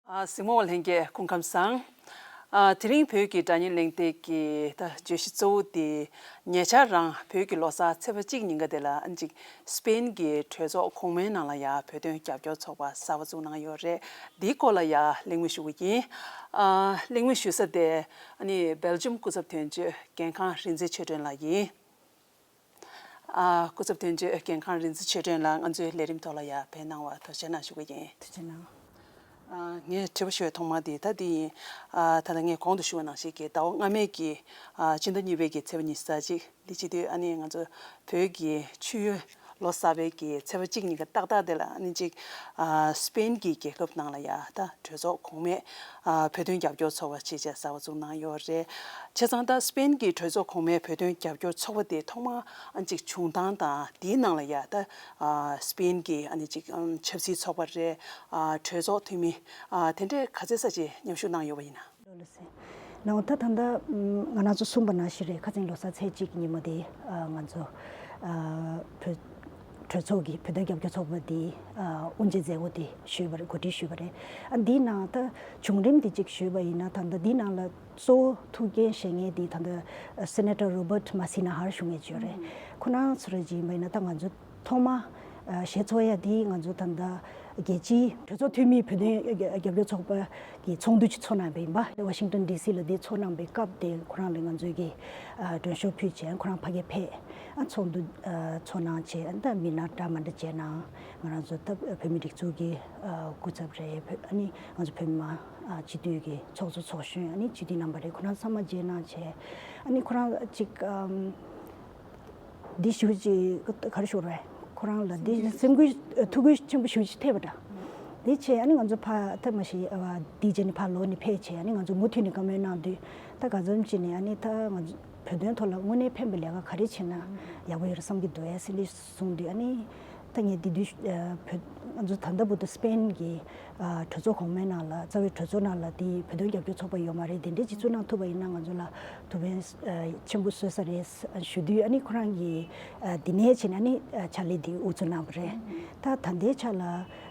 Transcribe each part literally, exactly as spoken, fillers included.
ཨ། གཟིགས་མོ་བ་ལྷན་རྒྱས་སྐུ་ཁམས་བཟང་། ཨ། དེ་རིང་བོད་ཀྱི་སྒྲ་སྙན་གླེང་སྟེགས་ཀྱི་ད་བརྗོད་གཞི་གཙོ་བོ་དེ་ཉེ་ཆར་རང་བོད་ཀྱི་ལོ་གསར་ཚེས་པ་གཅིག་ཉིན་ཀ་དེ་ལ་ཨ་ནི་ཅིག་སི་པེན་གྱི་གྲོས་ཚོགས་གོང་མའི་ནང་ལ་ཡ་བོད་དོན་རྒྱབ་སྐྱོར་ཚོགས་པ་གསར་པ་བཙུགས་གནང་ཡོད་རེད། འདིའི་སྐོར་ལ་ཡ་གླེང་མོལ་ཞུ་གི་ཡིན། ཨ། གླེང་མོལ་ཞུ་ས་དེ་ཨ་ནི་སྦེལ་ཇམ་སྐུ་ཚབ་དོན་གཅོད་རྒན་ཁང་རིག་འཛིན་ཆོས་སྒྲོན་ལགས་ཡིན། ཨ། སྐུ་ཚབ་དོན་གཅོད་རྒན་ཁང་རིག་འཛིན་ཆོས་སྒྲོན་ལགས་ང་ཚོའི་ལས་རིམ་ཐོག་ལ་ཡ་ཕེབས་གནང་བར་ཐུགས་རྗེ་གནང་ཞུ་གི་ཡིན། ཐུགས་རྗེ་གནང་། ཨ། ངས་དྲི་བ་ཞུ་བའི་ཐོག་མ་དེ་ད་འདི་ཡིན། ཨ། ད་ལྟ་ངས་གོང་དུ་ཞུ་བ་ནང་བཞིན་གྱི་ཟླ་བ་སྔ་མའི་གི། ཨ། སྤྱི་ཟླ་གཉིས་པའི་གི་ཚེས་པ་ཉི་ཤུ་རྩ་གཅིག་འདི་བྱེད་དུས་ཨ་ནི་ང་ཚོ་བོད་ཀྱི་ཆུ་ཡོས་ལོ་གསར་པའི་གི་ཚེས་པ་གཅིག་ཉིན་ཀ་ཏག་ཏག་དེ་ལ་ཨ་ནི་ཅིག་ཨ། སི་པེན་གྱི་རྒྱལ་ཁབ་ནང་ལ་ཡ་ད་གྲོས་ཚོགས་གོང་མས། ཨ། བོད་དོན་རྒྱབ་སྐྱོར་ཚོགས་པ་ཅེས་བྱ་གསར་པ་བཙུགས་གནང་ཡོད་རེད། བྱས་ཙང་ད་སི་པེན་གྱི་གྲོས་ཚོགས་གོང་མའི་བོད་དོན་རྒྱབ་སྐྱོར་ཚོགས་པ་དེ་ཐོག་མར་ཨ་ཅིག་བྱུང་སྟངས་དང་དེའི་ནང་ལ་ཡ་ད། ཨ། སི་པེན་གྱི་ཨ་ནི་ཅིག་ཨམ། ཆབ་སྲིད་ཚོགས་པ་རེད། ཨ། གྲོས་ཚོགས་འཐུས་མི། ཨ། དེ་འདྲའི་ག་ཚད་ཙམ་ཅིག་མཉམ་ཞུགས་གནང་ཡོད་པ་ཡིན་ན། ལགས་སོ། ད་ད་ལྟ་ང་རང་ཚོ་གསུངས་པ་ནང་བཞིན་རེད། ཁ་སང་ལོ་གསར་ཚེས་གཅིག་ཉིན་མོ་དེ་ང་ཚོ་བོད་གྲོས་ཚོགས་ཀྱི་བོད་དོན་རྒྱབ་སྐྱོར་ཚོགས་པ་དེ་དབུ་འབྱེད་མཛད་སྒོ་དེ་ཞུས་པ་རེད། གོ་སྒྲིག་ཞུས་པ་རེད། ཨ། འདིའི་ནང་ད་བྱུང་རིམ་དེ་གཅིག་ཞུས་པ་ཡིན་ན་ད་ལྟ་འདིའི་ནང་ལ་གཙོ་བོ་ཐུགས་འགན་བཞེས་མཁན་དེ་ད་ལྟ་སེ་ནེ་ཊར་རོ་བར་ཊི་མ་སི་ན་ཧར་ཞུ་མཁན་ཅིག་ཡོད་རེད། ཁོ་རང་ཚོ་རེད་ཅིག་ཡིན་པ་ཡིན་ན་ད་ང་ཚོ་ཐོག་མ་ཨ། བཞེས་ཚོགས་ཡ་དེ་ང་ཚོ་ད་ལྟ་རྒྱལ་སྤྱིའི་གྲོས་ཚོགས་འཐུས་མིའི་བོད་དོན་རྒྱབ་སྐྱོར་ཚོགས་པ་གི་ཚོགས་འདུ་ཅིག་ཚོགས་གནང་བ་ཡིན་པ། ཝ་ཤིང་ཏོན་ཌི་སི་ལ་དེ་ཚོགས་གནང་བའི་སྐབས་དེ་ཁོ་རང་ལ་ང་ཚོས་ཀྱི་ཨ། མགྲོན་ཤོག་ཕུལ་བྱས་ཁོ་རང་ཕ་གིར་ཕེབས། ཨ། ཚོགས་འདུ་ཨ། ཚོགས་གནང་བྱས། ཨ། ད་མི་སྣ་འདྲ་མི་འདྲ་མཇལ་གནང་། ང་རང་ཚོ་ད་བོད་མིའི་སྒྲིག་འཛུགས་ཀྱི་ཨ། སྐུ་ཚབ་རེད། བོད་ཨ་ནི་ང་ཚོ་བོད་མི་མང་ཨ། སྤྱི་འཐུས་ཀྱི་ཚོགས་གཙོ་ཚོགས་གཞོན། ཨ་ནི་སྤྱི་འཐུས་རྣམ་པ་རེད། ཁོ་རང་ཚང་མ་མཇལ་གནང་བྱས། ཨ་ནི་ཁོ་རང་ཅིག་ཨམ། འདི་ཞུ་ཅིག་ག་རེ་ཞུ་རེད། ཁོ་རང་ལ་འདི་སེམས་འགུལ་ཐུགས་འགུལ་ཆེན་པོ་ཞུ་ཅིག་ཐེབས་པ་འདྲ། འདི་བྱས་ཨ་ནི་ང་ཚོ་ཕ་ཐབས་མ་ཤེས་འདི་བྱས་ནས་ཕ་ལོག་ནས་ཕེབས་བྱས། ཨ་ནི་ང་ཚོ་མུ་མཐུད་ནས་བཀའ་མོལ་གནང་དུས་ད་ག་ཙམ་ཅིག་ནས་ཨ་ནི་ད་ང་ཚོ་བོད་དོན་ཐོག་ལ་དངོས་གནས་ཕན་པའི་ལས་ཀ་ག་རེ་བྱས་ན་ཡག་པོ་ཡོད་རེད་བསམ་གྱི་འདུག་ཨེ་ཟེར་འདི་གསུངས་དུས་ཨ་ནི། ད་ངས་དེ་དུས་ཨ། བོད་ང་ཚོ་ད་ལྟ་བར་དུ་སི་པེན་གྱི་ཨ། གྲོས་ཚོགས་གོང་མའི་ནང་ལ་རྩ་བའི་གྲོས་ཚོགས་ནང་ལ་དེ་བོད་དོན་རྒྱབ་སྐྱོར་ཚོགས་པ་ཡོད་མ་རེད། དེ་འདྲས་ཅིག་བཙུགས་གནང་ཐུབ་པ་ཡིན་ན་ང་ཚོ་ལ་ཐུགས་ཕན་ཨ། ཆེན་པོ་གསོས་ས་རེད་ཞུ་དུས་ཨ་ནི་ཁོ་རང་གིས་ཨ། འདི་ནས་བྱས་ནས་ཨ་ནི་ཨ། ཕྱག་ལས་དེ་དབུ་བཙུགས་གནང་བ་རེད། ད་ད་ལྟའི་ཆ་ལ་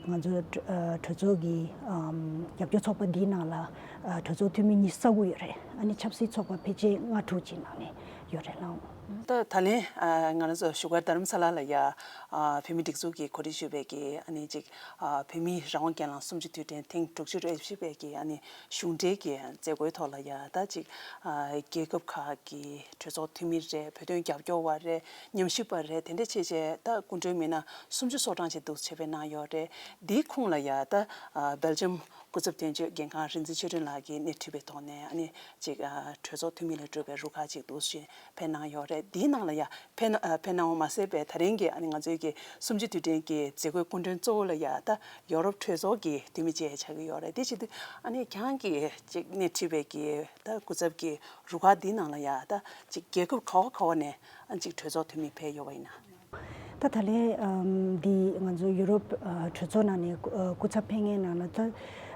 ང་ཚོ་ཨ། གྲོས་ཚོགས་ཀྱི་ཨམ། རྒྱབ་སྐྱོར་ཚོགས་པ་འདིའི་ནང་ལ་ཨ། གྲོས་ཚོགས་འཐུས་མི་ཉི་ཤུ་རྩ་དགུ་ཡོད་རེད། ཨ་ནི་ཆབ་སྲིད་ཚོགས་པ་ཕལ་ཆེར་ལྔ་དྲུག་ཅིག་ནང་ནས་ཡོད་རེད་ལགས། ད་ད་ལན་ཨ། ང་རང་ཚོ་བཞུགས་སྒར་རྡ་རམ་ས་ལ་ལ་ཡ་ཨ། བོད་མིའི་སྒྲིག་འཛུགས་ཀྱིས་གོ་སྒྲིག་ཞུས་པའི་གི་ཨ་ནི་ཅིག་ཨ། བོད་མིའི་རང་དབང་སྒེར་ལངས་གསུམ་བཅུའི་དུས་དྲན་ཐེངས་དྲུག་ཅུ་རེ་བཞི་པའི་གི་ཨ་ནི་གཞུང་འབྲེལ་གྱི་མཛད་སྒོའི་ཐོག་ལ་ཡ་ད་ཅིག་ཨ། རྒྱལ་ཁབ་ཁག་གི་གྲོས་ཚོགས་འཐུས་མི་རེད། བོད་དོན་རྒྱབ་སྐྱོར་བ་རེད། ཉམས་ཞིབ་པ་རེད། དེ་འདྲ་བྱས་བྱས་ད་སྐུ་མགྲོན་མི་སྣ་སུམ་ཅུ་སོ་གྲངས་ཅིག་འདུག་བྱས་པའི་ནང་ཡོད་རེད། འདིའི་ཁོངས་ལ་ཡ་ད་ཨ། སྦེལ་ཇམ་སྐུ་ཚབ་དོན་གཅོད་འགན་ཁང་རིག་འཛིན་ཆོས་སྒྲོན་ལགས་ཀྱིས་སྣེ་ཁྲིད་པའི་ཐོག་ནས་ཨ་ནི་ཅིག་ཨ། གྲོས་ཚོགས་འཐུས་མི་ལས་གྲུབ་པའི་རུ་ཁག་ཅིག་འདུག་སེ་ཕེབས་གནང་ཡོད་རེད། འདིའི་ནང་ལ་ཡ་ཕེབས་ཕེབས་གནང་བ་མ་ཟད་པའི་ད་རིང་གི་ཨ་ནི་ང་ཚོའི་གི་གསུམ་བཅུའི་དུས་དྲན་གྱི་མཛད་སྒོའི་སྐུ་མགྲོན་གཙོ་བོ་ལ་ཡ་ད་ཡོ་རོབ་གྲོས་ཚོགས་ཀྱི་འཐུས་མི་བཅས་ཆགས་ཀྱི་ཡོད་རེད། དེ་བྱེད་དུས་ཨ་ནི་ཁྱེད་རང་གིས་ཅིག་སྣེ་ཁྲིད་པའི་གི་ད་སྐུ་ཚབ་ཀྱི་རུ་ཁག་འདིའི་ནང་ལ་ཡ་ད་ཅིག་རྒྱལ་ཁབ་ག་བ་ག་བ་ནས་ཨ་ནི་ཅིག་གྲོས་ཚོགས་འཐུས་མི་ཕེབས་ཡོད་པ་ཡིན་ན། ད་ད་ལན་ཨམ། འདི་ང་ཚོ་ཡུ་རོབ་ཨ། གྲོས་ཚོགས་ནང་ནས་ཨ། སྐུ་ཚབ་ཕེབས་མཁན་ནང་ལ་ད་ཨ།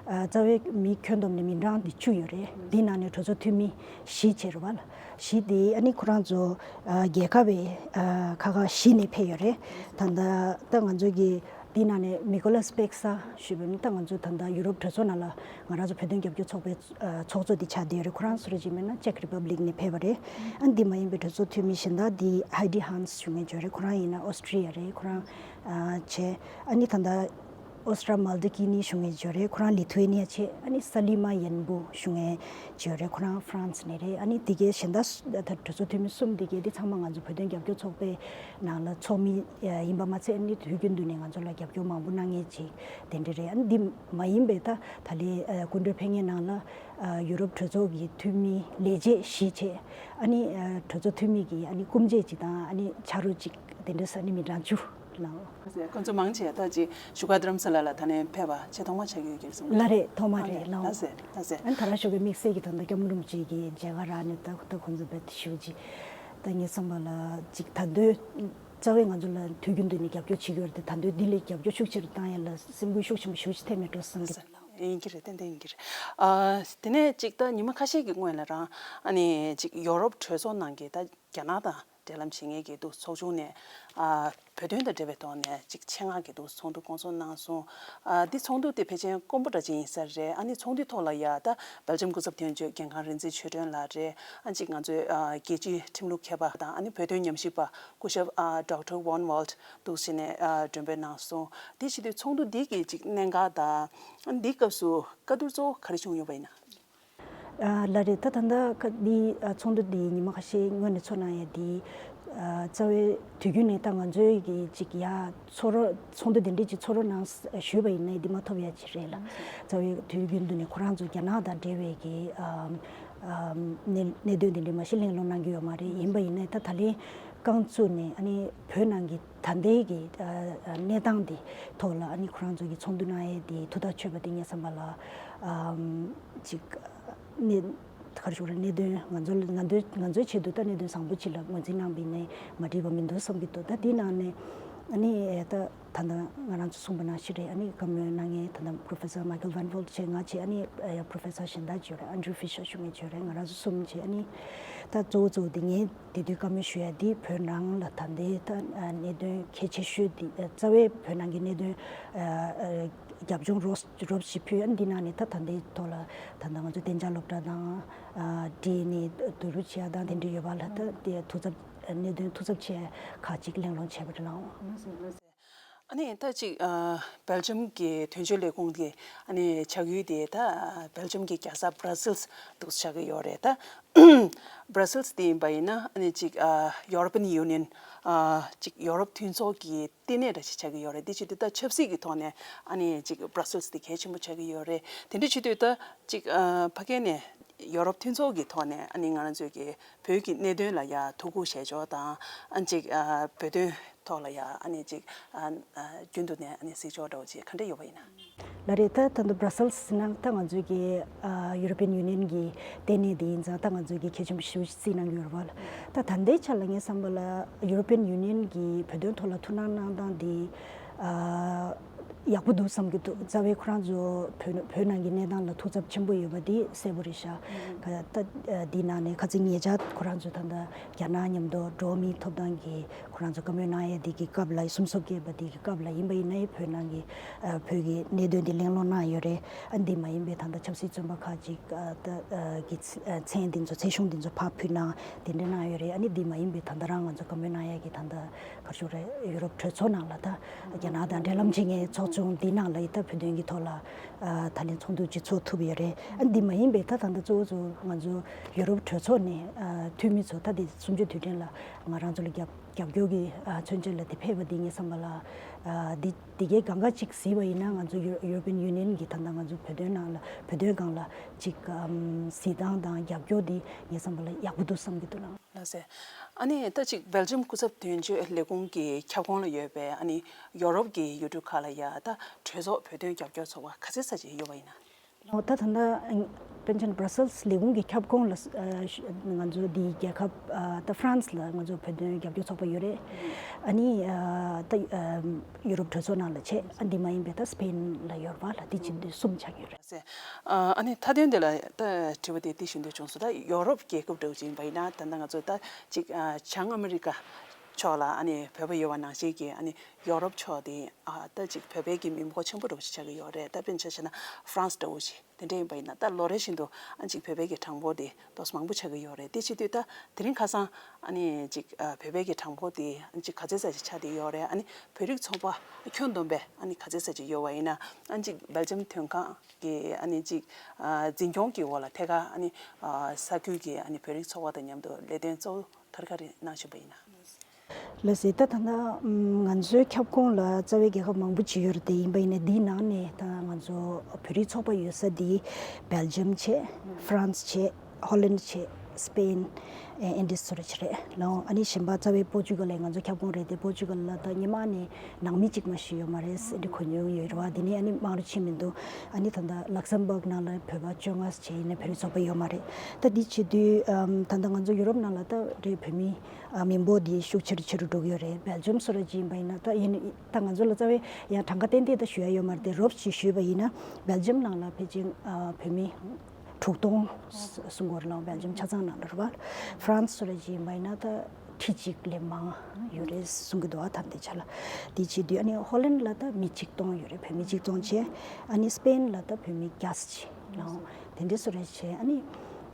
རྩ་བའི་མི་ཁྱོན་བསྡོམས་ནས་མི་གྲངས་འདི་བཅུ་ཡོད་རེད། འདི་ནང་ནས་གྲོས་ཚོགས་འཐུས་མི་བཞི་བྱས་རེད་བ་ལ། བཞི་དེ་ཨ་ནི་ཁོ་རང་ཚོ་ཨ། རྒྱལ་ཁབ་པའི་ཨ། ཁག་ཁག་བཞི་ནས་ཕེབས་ཡོད་རེད། ད་ལྟ་ད་ང་ཚོ་གི་འདི་ནང་ནས་མི་ཀོ་ལ་སི་པེག་ས་ཞུས་པ་ནི་ད་ང་ཚོ་ད་ལྟ་ཡུ་རོབ་གྲོས་ཚོགས་ནང་ལ་ང་རང་ཚོ་བོད་དོན་རྒྱབ་སྐྱོར་ཚོགས་པའི་ཚོགས་གཙོ་དེ་ཆགས་བསྡད་ཡོད་རེད། ཁོ་རང་སུ་རེད་ཅེས་མིན་ན་ཅེག་རི་པབ་ལིག་ནས་ཕེབས་པ་རེད། ཨ་འདི་མ་ཡིན་པའི་གྲོས་ཚོགས་འཐུས་མི་གཞན་དག་འདི་ཧའི་ཌི་ཧན་སི་ཞུ་མཁན་ཅིག་ཡོད་རེད། ཁོ་རང་ཡིན་ན་ཨོ་སི་ཀྲི་ཡ་རེད། ཁོ་རང་ཨ་བྱས་ཨ་ནི་ད་ལྟ་ཨོ་སི་ཀྲ་མལ་ཌི་ཀི་ནི་ཞུ་མཁན་ཅིག་ཡོད་རེད། ཁོ་རང་ལི་ཐུ་ཨེ་ནི་ཡ་བྱས། ཨ་ནི་ས་ལི་མ་ཡན་བུ་ཞུ་མཁན་ཅིག་ཡོད་རེད། ཁོ་རང་ཧྥ་རན་སི་ནས་རེད། ཨ་ནི་འདི་གའི་གཞན་དག་ད་གྲོས་ཚོགས་འཐུས་མི་གསུམ་འདི་གའི་འདི་ཚང་མ་ང་ཚོ་བོད་དོན་རྒྱབ་སྐྱོར་ཚོགས་པའི་ནང་ལ་ཚོགས་མི་ཡིན་པ་མ་ཚད་ཨ་ནི་དུས་རྒྱུན་དུ་ནས་ང་ཚོ་ལ་རྒྱབ་སྐྱོར་མང་པོ་གནང་མཁན་ཅིག་དེ་འདྲ་རེད། ཨ་ནི་འདི་མ་ཡིན་པའི་ད་ད་ལའི་སྐུ་མགྲོན་ཕེབས་མཁན་ནང་ལ་ཨ་ཡུ་རོབ་གྲོས་ཚོགས་ཀྱི་འཐུས་མི་ལས་བྱེད་བཞི་བྱས། ཨ་ནི་ཨ་གྲོས་ཚོགས་འཐུས་མི་གི་ཨ་ནི་སྐུ་མཆེད་ཅིག་དང་ཨ་ནི་ཕྱག་རོགས་ཅིག་དེ་འདྲ་ས་ནི་མི་གྲངས་བཅུ་ལའོ། ཁོང་ཚོ་མང་ཆེ་ད་ཅིག་བཞུགས་སྒར་རྡ་རམ་ས་ལ་ལ་ད་ནས་ཕེབས་པ་ཆེས་ཐོག་མ་ཆགས་ཀྱི་ཡོད་ཀྱི་རེད་གསུངས། ལགས་རེད། ཐོག་མ་ཨ་རེད་ལའོ། ལགས་སེ་ལགས་སེ། ཨ་ནི་ད་རང་ཞོགས་པའི་དམིགས་བསལ་གྱི་ད་ལྟ་སྐྱབས་མགོན་རིན་པོ་ཆེ་གི་མཇལ་ཁ་རག་ནས་ད་ད་ཁོང་ཚོ་བེད་ཞུ་ཅིག་ད་ངའི་བསམ་པ་ལ་ཅིག་ད་འདོད་རྩ་བའི་ང་ཚོ་ལ་དུས་རྒྱུན་དུ་ནས་རྒྱབ་སྐྱོར་བྱེད་ཀྱི་ཡོད་རེད་དེ། ད་འདོད་འདི་ལས་རྒྱབ་སྐྱོར་ཤུགས་ཆེ་རུ་བཏང་ཡ་ལ་སེམས་འགུལ་ཤུགས་ཆེན་པོ་ཞུ་ཅིག་ཐེབས་མེད་འགྲོ་བསམ་གྱི། ཡིན་གྱི་རེད། ཏན་ཏན་ཡིན་གྱི་རེད། ཨ་དེ་ནས་ཅིག་ད་ཉི་མ་ཁ་ཤས་ཀྱི་སྔོན་ལ་རང་ཨ་ནི་ཅིག་ཡོ་རོབ་གྲོས་ཚོགས་ནང་གི་ད་རྒྱ་ནག་དང་། འབྲེལ་ལམ་བྱེད་མཁན་གྱི་འདུག་ཚོགས་ཆུང་ནས་ཨ་བོད་དོན་དང་འབྲེལ་བའི་ཐོག་ནས་ཅིག་ཆེད་མངགས་ཀྱི་འདུག་ཚོགས་འདུ་བསྐོང་ཚོགས་གནང་སོང་། ཨ་འདི་ཚོགས་འདུ་དེ་ཕལ་ཆེར་དཀོན་པོ་འདྲ་ཅིག་ཡིན་ས་རེད། ཨ་ནི་ཚོགས་འདུའི་ཐོག་ལ་ཡ་ད་སྦེལ་ཇམ་སྐུ་ཚབ་དོན་གཅོད་རྒན་ཁང་རིག་འཛིན་ཆོས་སྒྲོན་ལགས་རེད། ཨ་ཅིག་ང་ཚོའི་ཨ་རྒྱལ་སྤྱིའི་ཁྲིམས་ལུགས་མཁས་པ་དང་ཨ་ནི་བོད་དོན་ཉམས་ཞིབ་པ་སྐུ་ཞབས་ཨ་ཌོག་ཊར་ཝོན་ཝོལ་འདུག་བྱས་ནས་ཨ་མགྲོན་འབོད་གནང་སོང་། དེ་བྱེད་དུས་ཚོགས་འདུ་འདི་གི་ཅིག་གནད་འགག་དང་ཨ་འདིའི་སྐབས་སུ་བཀའ་བསྡུར་གཙོ་བོ་ག་རེ་བྱུང་ཡོད་པ་ཡིན་ན། ཨ་ལགས་རེད། ད་ད་ལྟ་ཁ་འདི་ཨ་ཚོགས་འདུ་འདི་ཉི་མ་ཁ་ཤས་སྔོན་ནས་ཚོགས་གནང་ཡ་འདི་ཨ་རྩ་བའི་དུས་རྒྱུན་ནས་ད་ང་ཚོའི་གི་ཅིག་ཡ་ཚོགས་རོགས་ཚོགས་འདུ་འདི་འདྲས་ཅིག་ཚོགས་རོགས་གནང་ཞུས་པ་ཡིན་ནའི་འདི་མ་ཐོབ་ཡ་ཅིག་རེད་ལ། རྩ་བའི་དུས་རྒྱུན་དུ་ནས་ཁོ་རང་ཚོ་རྒྱ་ནག་དང་འབྲེལ་བའི་གི་ཨ་ཨ་གནད་གནད་དོན་འདི་འདྲས་མ་གཞི་གླེང་སློང་གནང་གི་ཡོད་མ་རེད། ཡིན་པ་ཡིན་ནའི་ད་ད་ལན་རྐང་བཙུགས་ནས་ཨ་ནི་བོད་ནང་གི་ད་ལྟའི་གི་ཨ་ཨ་གནས་སྟངས་འདི་ཐོག་ལ་ཨ་ནི་ཁོ་རང་ཚོ་གི་ཚོགས་འདུ་གནང་ཡས་འདི་ཐུགས་ཐག་ཆོད་པ་འདི་ངས་བསམ་པ་ལ་ཨམ་ཅིག་གནས་ག་རེ་ཞུ་དགོས་རེད། གནད་དོན་ང་ཚོ་ང་ཚོའི་ང་ཚོའི་ཆེད་དུ་ད་གནད་དོན་བཟང་པོ་ཅིག་ལ་ངོས་འཛིན་གནང་བ་ཡིན་ནའི་མ་འགྲིག་པ་མི་འདུག་བསམ་གྱི་འདུག་ད་འདི་ནང་ནས་ཨ་ནི་ད་ད་ལྟ་ང་རང་ཚོ་གསུངས་པ་ནང་བཞིན་རེད། ཨ་ནི་བཀའ་མོལ་གནང་མཁན་ད་ལྟ་Professor Michael Van Walt བྱས། ང་བྱས། ཨ་ནི་Professor གཞན་དག་ཅིག་ཡོད་རེད། Andrew Fisher ཞུ་མཁན་ཅིག་ཡོད་རེད། ང་རང་ཚོ་གསུམ་བྱས། ཨ་ནི་ད་གཙོ་བོ་གཙོ་བོ་དེ་ངས་དེ་དུས་བཀའ་མོལ་ཞུ་ཡ་འདི་བོད་ནང་ལ་ད་ལྟའི་ད་གནད་དོན་གལ་ཆེ་ཤོས་འདི་རྩ་བའི་བོད་ནང་གི་གནད་དོན་རྒྱབ་ལྗོངས་རོབ་རོབ་ཞིབ་ཕུལ། ཨ་ནི་འདི་ནང་ནས་ད་ད་ལྟའི་ཐོག་ལ་ད་ལྟ་ང་ཚོ་གཏན་འཇགས་སློབ་གྲྭ་དང་བསྒྲིགས་ནས་བསྡུ་རུབ་བྱེད་ཡ་དང་དེ་འདྲ་ཡོད་པ་ལ་ད་དེ་ཐུགས་འཚབ་གནད་དོན་ཐུགས་འཚབ་ཆེ་ཁག་ཅིག་གླེང་སློང་བྱས་པ་རེད་ལགས། ཨ་ནི་ད་ཅིག་ཨ་སྦེལ་ཇམ་གྱི་དོན་གཅོད་ལས་ཁུངས་ཀྱི་ཨ་ནི་ཆགས་ཡུལ་དེ་ད་སྦེལ་ཇམ་གྱི་རྒྱལ་ས་Brussels འདུག་ཆགས་ཀྱི་ཡོད་རེད། ད་Brussels དེ་ཡིན་པ་ཡིན་ན་ཨ་ནི་ཅིག་ཨ་European Union ཨ་ཅིག་ཡོ་རོབ་མཐུན་ཚོགས་ཀྱི་ལྟེ་གནས་འདྲ་ཞིག་ཆགས་ཀྱི་ཡོད་རེད། དེ་བྱེད་དུས་ད་ཆབ་སྲིད་ཀྱི་ཐོག་ནས་ཨ་ནི་ཅིག་Brussels དེ་གལ་ཆེན་པོ་ཆགས་ཀྱི་ཡོད་རེད། དེ་འདྲ་བྱེད་དུས་ད་ཅིག་ཨ་ཕ་གི་ནས་ཡོ་རོབ་མཐུན་ཚོགས་ཀྱི་ཐོག་ནས་ཨ་ནི་ང་རང་ཚོའི་གི་བོད་ཀྱི་གནད་དོན་ལ་ཡ་ཐུགས་ཁུར་བཞེས་ཕྱོགས་དང་ཨ་ཅིག་ཨ་བོད་དོན་ཐོག་ལ་ཡ་ཨ་ནི་ཅིག་ཨ་ཨ་རྒྱུན་དུ་ནས་ཨ་ནི་གཟིགས་ཕྱོགས་འདྲ་བོ་ཅིག་ག་འདྲ་ཡོད་པ་ཡིན་ན། ལགས་རེད། ད་ད་ལྟ་Brussels ཟེར་ན་ད་ང་ཚོའི་གི་ཨ་European Union གི་ལྟེ་གནས་དེ་ཡིན་ཙང་ད་ང་ཚོའི་གི་གལ་ཆེན་པོ་ཞེ་པོ་ཅིག་བརྩི་གནང་གི་ཡོད་རེད་བ། ད་ད་ལྟའི་ཆ་ལ་ངས་བསམ་པ་ལ་European Union གི་བོད་དོན་ཐོག་ལ་ཐུགས་སྣང་གནང་སྟངས་དེ་ཨ་ཡག་པོ་འདུག་བསམ་གྱི་འདུག་རྩ་བའི་ཁོ་རང་ཚོ་བོད་བོད་ནང་གི་གནས་སྟངས་ལ་ཐུགས་འཚབ་ཆེན་པོ་ཡོད་པ་དེ་གསལ་པོ་རེད་ཤག་ད་ད་འདི་ནང་ནས་ཁ་སང་ཉེ་ཆར་ཁོ་རང་ཚོ་ད་ལྟ་རྒྱ་ནག་མཉམ་དུ་འགྲོ་བ་མིའི་ཐོབ་ཐང་གི་ཁོ་རང་ཚོ་བཀའ་མོལ་གནང་ཡས་འདི་གི་སྐབས་ལ་སུམ་ཚོགས་བརྒྱད་པ་འདི་གི་སྐབས་ལ་ཡིན་པ་ཡིན་ན་ཡང་བོད་ནང་གི་ཨ་བོད་ཀྱི་གནད་དོན་འདི་གླེང་སློང་གནང་ཡོད་རེད། ཨ་འདི་མ་ཡིན་པའི་ད་ལྟ་ཆབ་སྲིད་བཙོན་པ་ཁག་ཅིག་ཨ་ད་ཨ་གི་ཚ་ཨ་མཚན་འདི་ཚོ་མཚན་གཞུང་འདི་ཚོ་ཕར་ཕུལ་གནང་དེ་འདྲ་གནང་ཡོད་རེད། ཨ་ནི་འདི་མ་ཡིན་པའི་ད་ལྟ་རང་ང་ཚོ་བཀའ་མོལ་གནང་ཡས་ཀྱི་ད་ལྟ་ག་རེ་ཞུ་རེད། ཡུ་རོབ་གྲོས་ཚོགས་ནང་ལ་ད་རྒྱ་ནག་དང་འབྲེལ་ལམ་བྱེད་མཁན་ཚོགས་ཆུང་འདི་ནང་ལ་ཡི་ད་བོད་དོན་གྱི་ཐོག་ལ་ཨ་ད་ལན་ཚོགས་འདུ་ཅིག་ཚོགས་ཐུབ་ཡོད་རེད། ཨ་འདི་མ་ཡིན་པའི་ད་ད་ལྟ་གཙོ་བོ་གཙོ་བོ་ང་ཚོ་ཡུ་རོབ་གྲོས་ཚོགས་ནས་ཨ་འཐུས་མི་ཚོ་ད་འདི་གསུམ་བཅུ་དུས་དྲན་ལ་ང་རང་ཚོ་ལ་རྒྱབ་རྒྱབ་སྐྱོར་གྱི་ཨ་མཚོན་བྱེད་ལ་དེ་ཕེབས་པ་འདི་ངས་བསམ་པ་ལ་ཨ་འདི་འདི་གའི་གང་ག་ཅིག་གཟིགས་པ་ཡིན་ན་ང་ཚོ་ཡུ་European Union གི་ད་ལྟ་ང་ཚོ་བོད་དོན་ནང་ལ་བོད་དོན་སྒང་ལ་ཅིག་ཨམ་གཟིགས་སྟངས་དང་རྒྱབ་སྐྱོར་འདི་ངས་བསམ་པ་ལ་ཡག་པོ་འདུག་བསམ་གྱི་འདུག་ལགས། ལགས་སེ། ཨ་ནི་ད་ཅིག་སྦེལ་ཇམ་སྐུ་ཚབ་དོན་གཅོད་ལས་ཁུངས་ཀྱི་ཁྱབ་ཁོངས་ལ་ཡོད་པའི་ཨ་ནི་ཡོ་རོབ་ཀྱི་ཡུལ་གྲུ་ཁག་ལ་ཡ་ད་གྲོས་ཚོགས་བོད་དོན་རྒྱབ་སྐྱོར་ཚོགས་པ་ག་ཚད་ཙམ་ཅིག་ཡོད་པ་ཡིན་ན། ལགས། ད་ད་ལྟ་པེན་ཆེན་Brussels ལས་ཁུངས་ཀྱི་ཁྱབ་ཁོངས་ལ་ཨ་ང་ཚོ་འདི་རྒྱལ་ཁབ་ཨ་ད་France ལ་ང་ཚོ་བོད་དོན་རྒྱབ་སྐྱོར་ཚོགས་པ་ཡོད་རེད། ཨ་ནི་ཨ་ད་ཨ་ཡུ་རོབ་གྲོས་ཚོགས་ནང་ལ་བྱས། ཨ་འདི་མ་ཡིན་པའི་ད་Spain ལ་ཡོད་རེད་བ་ལགས། འདི་བྱས་འདི་གསུམ་ཆགས་ཡོད་རེད། ཟེར། ཨ་ནི་མཐའ་དོན་དེ་ལ་ད་དྲི་བ་དེ་འདི་ཞུ་འདོད་བྱུང་སོང་། ད་ཡོ་རོབ་རྒྱལ་ཁབ་འདྲ་བོ་ཅིག་ཡིན་པ་ཡིན་ན་ད་ལྟ་ང་ཚོ་ད་ཅིག་ཨ་བྱང་ཨ་མི་རི་ཀ་ཕྱོགས་ལ་ཨ་ནི་བོད་པ་ཡོད་པ་ནང་བཞིན་གྱི་ཨ་ནི་ཡོ་རོབ་ཕྱོགས་དེ་ཨ་ད་ཅིག་བོད་པའི་གི་མི་འབོར་ཆེན་པོ་འདྲ་བོ་ཞིག་ཆགས་ཀྱི་ཡོད་རེད། ད་དཔེར་ན་ཆ་བཞག་ན་France འདྲ་བོ་ཞིག་དེ་འདྲ་ཡིན་པ་ཡིན་ན་ད་ལོ་རེ་བཞིན་དུ་ཨ་ཅིག་བོད་པའི་གི་གྲངས་འབོར་དེ་ཏོག་ཙམ་མང་པོ་ཆགས་ཀྱི་ཡོད་རེད། དེ་བྱེད་དུས་ད་དེ་རིང་ཁ་སང་ཨ་ནི་ཅིག་ཨ་བོད་པའི་གི་གྲངས་འབོར་དེ་ཨ་ཅིག་ག་ཚད་ཙམ་ཞིག་ཆགས་བསྡད་ཡོད་རེད། ཨ་ནི་བོད་རིགས་ཚོགས་པ་ཁྱོན་བསྡོམས་པས་ཨ་ནི་ག་ཚད་ཙམ་ཞིག་ཡོད་པ་ཡིན་ན་ཨ་ཅིག་སྦེལ་ཇམ་དོན་ཁང་གི་ཨ་ནི་ཅིག་ཨ་འཛིན་སྐྱོང་གི་འོག་ལ་ཐད་ཀར་ཨ་ནི་ཨ་ས་ཁུལ་གྱི་ཨ་ནི་བོད་རིགས་ཚོགས་པ་དང་མཉམ་དུ་ལས་དོན་གཙོ་བོ་ག་རེ་ག་རེ་གནང་བཞིན་པ་ཡིན་ན། ལགས་སེ། ད་ད་ལྟ་ང་ཚོའི་ཁྱབ་ཁོངས་ལ་རྩ་བའི་རྒྱལ་ཁབ་མང་པོ་ཅིག་ཡོད་རེད་དེ། ཡིན་པ་ཡིན་ན་འདིའི་ནང་ནས་ད་ང་ཚོ་བོད་རིགས་ཚོགས་པ་ཡོད་ས་འདི་སྦེལ་ཇམ་བྱས། France བྱས། ཧོ་ལན་བྱས། སྤེན། ཨེ་ཨེ་འདྲ་སོ་རེ་ཅིག་རེད་ལགས། ཨ་ནི་གཞན་པ་རྩ་བའི་པོར་ཅུ་གལ་ལ་ང་ཚོ་ཁྱབ་ཁོངས་རེད་དེ། པོར་ཅུ་གལ་ལ་ད་སྔོན་མ་ནས་ནང་མི་གཅིག་མ་ཞིག་ཡོད་མ་རེད། འདི་གོ་མྱོང་ཡོད་རེད་བ། དེ་ནས་ཨ་ནི་མང་རུ་ཕྱིན་མི་འདུག་ཨ་ནི་ད་ལྟ་ལག་སམ་བྷག་ནང་ལ་བོད་པ་བཅོ་ལྔ་བྱས་ཡིན་ན་བོད་རིགས་ཚོགས་པ་ཡོད་མ་རེད། ད་འདི་བྱེད་དུས་ཨམ་ད་ལྟ་ང་ཚོ་ཡུ་རོབ་ནང་ལ་ད་རེད་བོད་མི་ཨ་མི་འབོར་འདི་ཤུགས་ཆེ་རུ་ཆེ་རུ་འགྲོ་གི་ཡོད་རེད། སྦེལ་ཇམ་སོ་ར་ཅིག་ཡིན་པ་ཡིན་ན་ད་ཡིན་ད་ང་ཚོ་ལ་རྩ་བའི་ཡང་གྲངས་ཀ་ཏན་ཏན་ད་ཞུ་ཡ་ཡོད་མ་རེད་དེ། རོབ་ཅིག་ཞུས་པ་ཡིན་ན་སྦེལ་ཇམ་ནང་ལ་ཕལ་ཆེར་ཨ་བོད་མི་དྲུག་སྟོང་གསུང་གི་ཡོད་རེད་ལགས། སྦེལ་ཇམ་ཆ་ཚང་ནང་ལ་རེད་བ། France སོ་ར་ཅིག་ཡིན་པ་ཡིན་ན་ད་ ཁྲི་གཅིག་ལས་མང་ཡོད་རེད་གསུང་གི་འདུག་ཨ་ད་འདི་ཆ་ལ། འདི་བྱེད་དུས་ཨ་ནི་ཧོ་ལན་ལ་ད་མི་ཆིག་སྟོང་ཡོད་རེད། བོད་མི་ཆིག་སྟོང་བྱས། ཨ་ནི་སི་པེན་ལ་ད་བོད་མི་བརྒྱ་ཙམ་ཅིག་ལའོ། དེ་འདྲ་སུ་རེད་བྱས། ཨ་ནི་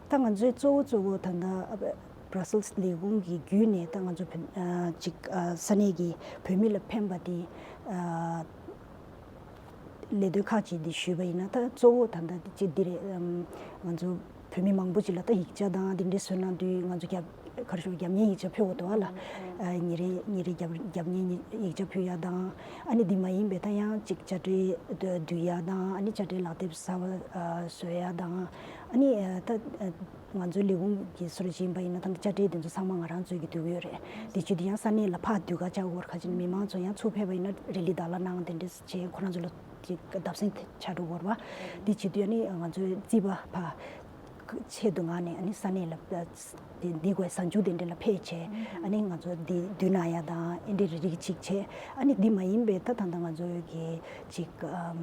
ད་ང་ཚོའི་གཙོ་བོ་གཙོ་བོ་ད་ལྟ་ཨ་བ་Brussels་ལས་ཁུངས་ཀྱི་བརྒྱུད་ནས་ད་ང་ཚོ་བོད་ཨ་ཅིག་ཨ་ས་གནས་ཀྱི་བོད་མི་ལ་ཕན་པ་དེ་ཨ་ལས་དོན་ཁག་ཅིག་འདི་ཞུས་པ་ཡིན་ན། ད་གཙོ་བོ་ད་ལྟ་ཅིག་འདི་རེད། ཨམ་ང་ཚོ་བོད་མི་མང་པོ་ཅིག་ལ་ད་ཡིག་ཆ་དང་འདི་འདྲའི་བཟོས་གནང་དུས་ང་ཚོ་རྒྱབ་ག་རེ་ཞུ་རྒྱབ་གཉེར་ཡིག་ཆ་ཕུལ་དགོས་འདུག་ཨ་ལ། ཨ་ཉིན་རེ་ཉིན་རེ་རྒྱབ་རྒྱབ་གཉེར་ཡིག་ཆ་ཕུལ་ཡ་དང་། ཨ་ནི་འདི་མ་ཡིན་པའི་ད་ཡང་ཅིག་དཔྱ་ཁྲལ་བསྡུ་ཡ་དང་། ཨ་ནི་དཔྱ་ཁྲལ་ལག་དེབ་གསར་པ་ཨ་བཟོ་ཡ་དང་། ཨ་ནི་ཨ་ད་ཨ་ང་ཚོའི་ལས་ཁུངས་ཀྱི་སོ་ར་ཞིག་ཡིན་པ་ཡིན་ན་ད་དཔྱ་ཁྲལ་དེ་ཚོ་ཚང་མ་ང་རང་ཚོའི་གི་བསྡུ་གི་ཡོད་རེད། དེ་བྱེད་དུས་ཡང་ས་གནས་ལ་ཕར་བསྡུ་ག་བཅར་དགོས་རེད། ཁ་ཅིག་མི་མང་ཚོ་ཡང་ཚུར་ཕེབས་པ་ཡིན་ན་རི་ལི་དྭགས་ལ་གནང་དེ་འདྲ་བྱས་ཁོ་རང་ཚོ་ལ་ཅིག་བརྡབ་གསིག་ཆགས་འགྲོ་དགོས་རེད་པ། དེ་བྱེད་དུས་ཨ་ནི་ང་ཚོའི་རྩིས་པ་ཕར་ཆེད་དུ་མངགས་ནས་ཨ་ནི་ས་གནས་ལ་འདི་དགོས་གཟའ་མཇུག་དེ་འདྲ་ལ་ཕེབས་བྱས། ཨ་ནི་ང་ཚོ་འདི་བསྡུ་གནང་ཡ་དང་ཨེ་འདྲའི་རིགས་ཅིག་བྱས། ཨ་ནི་འདི་མ་ཡིན་པའི་ད་ད་ལྟ་ང་ཚོའི་གི་ཅིག་ཨམ་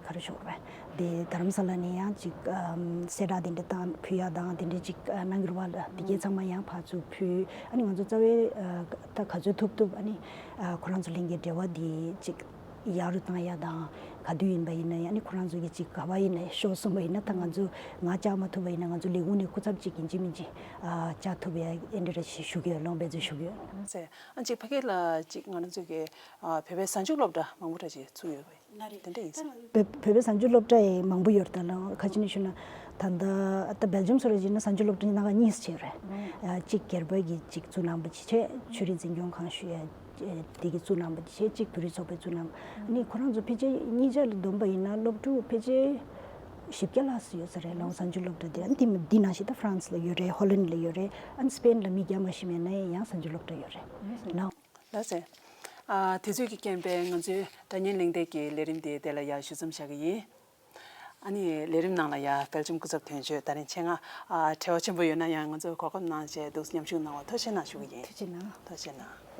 ག་རེ་ཞུ་དགོས་རེད། དེ་རྡ་རམ་ས་ལ་ནས་ཡང་ཅིག་ཨམ་གསལ་བསྒྲགས་དེ་འདྲ་བཏང་ཕུལ་ཡ་དང་དེ་འདྲ་ཅིག་ཨ་གནང་གི་རེད་པ། འདི་གས་ཚང་མ་ཡང་ཕར་ཚུར་ཕུལ། ཨ་ནི་ང་ཚོ་རྩ་བའི་ཨ་ད་ག་ཚོད་ཐུབ་ཐུབ་ཨ་ནི་ཨ་ཁོ་རང་ཚོ་ལྷན་རྒྱས་འབྲེལ་བ་འདི་ཅིག་ཡག་རུ་བཏང་ཡ་དང་། ག་དུས་ཡིན་པ་ཡིན་ན་ཡང་ཨ་ནི་ཁོ་རང་ཚོ་གི་ཅིག་ག་པར་ཡིན་ན་ཤོག་གསུངས་པ་ཡིན་ན། ད་ང་ཚོ་ང་བཅར་མ་ཐུབ་པ་ཡིན་ན་ང་ཚོ་ལས་ཁུངས་ནས་སྐུ་ཚབ་ཅིག་ཡིན་གཅིག་མིན་གཅིག་ཨ་བཅར་ཐུབ་ཡ་ཨེ་འདྲ་རེ་ཞིག་ཞུ་གི་ཡོད། ལོངས་སྤྱོད་ཞུ་གི་ཡོད། ཨ་ཅིག་ཕ་གི་ལ་ཅིག་ང་རང་ཚོ་གི་ཨ་བོད་པའི་གཟའ་མཇུག་སློབ་གྲྭ་མང་པོ་འདྲ་ཅིག་ཚུགས་ཡོད་པ་ཡིན། ལ་རེད། དེ་འདྲ་ཡིན་ས། བོད་བོད་པའི་གཟའ་མཇུག་སློབ་གྲྭ་ཡི་མང་པོ་ཡོད་རེད། ད་ལ་ཁ་ཅིག་ནས་ཞུ་ན་ད་ལྟ་ད་སྦེལ་ཇམ་སོགས་ལ་ཡིན་ན་གཟའ་མཇུག་སློབ་གྲྭ་སྣ་ཁ་གཉིས་བྱས་རེད། ཨ་གཅིག་སྒེར་པ་གི་གཅིག་བཙུགས་གནང་པ་ཅིག་བྱས། ཆོས་རིག་འཛིན་སྐྱོང་ཁང་ཞུ་ཡ་དེ་གི་བཙུགས་གནང་པ་ཅིག་བྱས། གཅིག་བོད་རིགས་ཚོགས་པའི་བཙུགས་གནང་། ཨ་ནི་ཁོ་རང་ཚོ་ཕལ་ཆེར་གཉིས་ཆ་ལ་བསྡོམས་པ་ཡིན་ན་སློབ་ཕྲུག་ཕལ་ཆེར་བཞི་བརྒྱ་ལྷག་ཙམ་ཡོད་ས་རེད་ལ། གཟའ་མཇུག་སློབ་གྲྭ་དེ། ཨ་ནི་དེ་འདི་ནང་བཞིན་ད་ཧྥ་རན་སི་ལ་ཡོད་རེད། ཧོ་ལན་ལ་ཡོད་རེད། ཨ་ནི་སི་པེན་ལ་མི་བརྒྱ་མ་ཞིག་མེད་ན་ཡང་གཟའ་མཇུག་སློབ་གྲྭ་ཡོད་རེད་ལ། ལགས་སེ། ཨ་དེ་ཚོད་ཀྱི་རྐྱེན་པས་ང་ཚོའི་སྒྲ་སྙན་གླེང་སྟེགས་ཀྱི་ལས་རིམ་དེ་དེ་ལ་ཡར་ཞུ་མཚམས་བཞག་གི་ཡིན། ཨ་ནི་ལས་རིམ་ནང་ལ་ཡ་སྦེལ་ཇམ་སྐུ་ཚབ་དོན་གཅོད་ད་རིང་ཆེད་མངགས་ཨ་བྲེལ་བ་ཆེན་པོ་ཡོད་ན་ཡང་ང་ཚོ་གོ་སྐབས་གནང་བྱས་འདུག་མཉམ་ཞུགས་གནང་བ་ཐུགས་རྗེ་ཆེ་གནང་ཞུ་གི་ཡིན། ཐུགས་རྗེ་གནང་། ཐུགས་རྗེ་གནང་།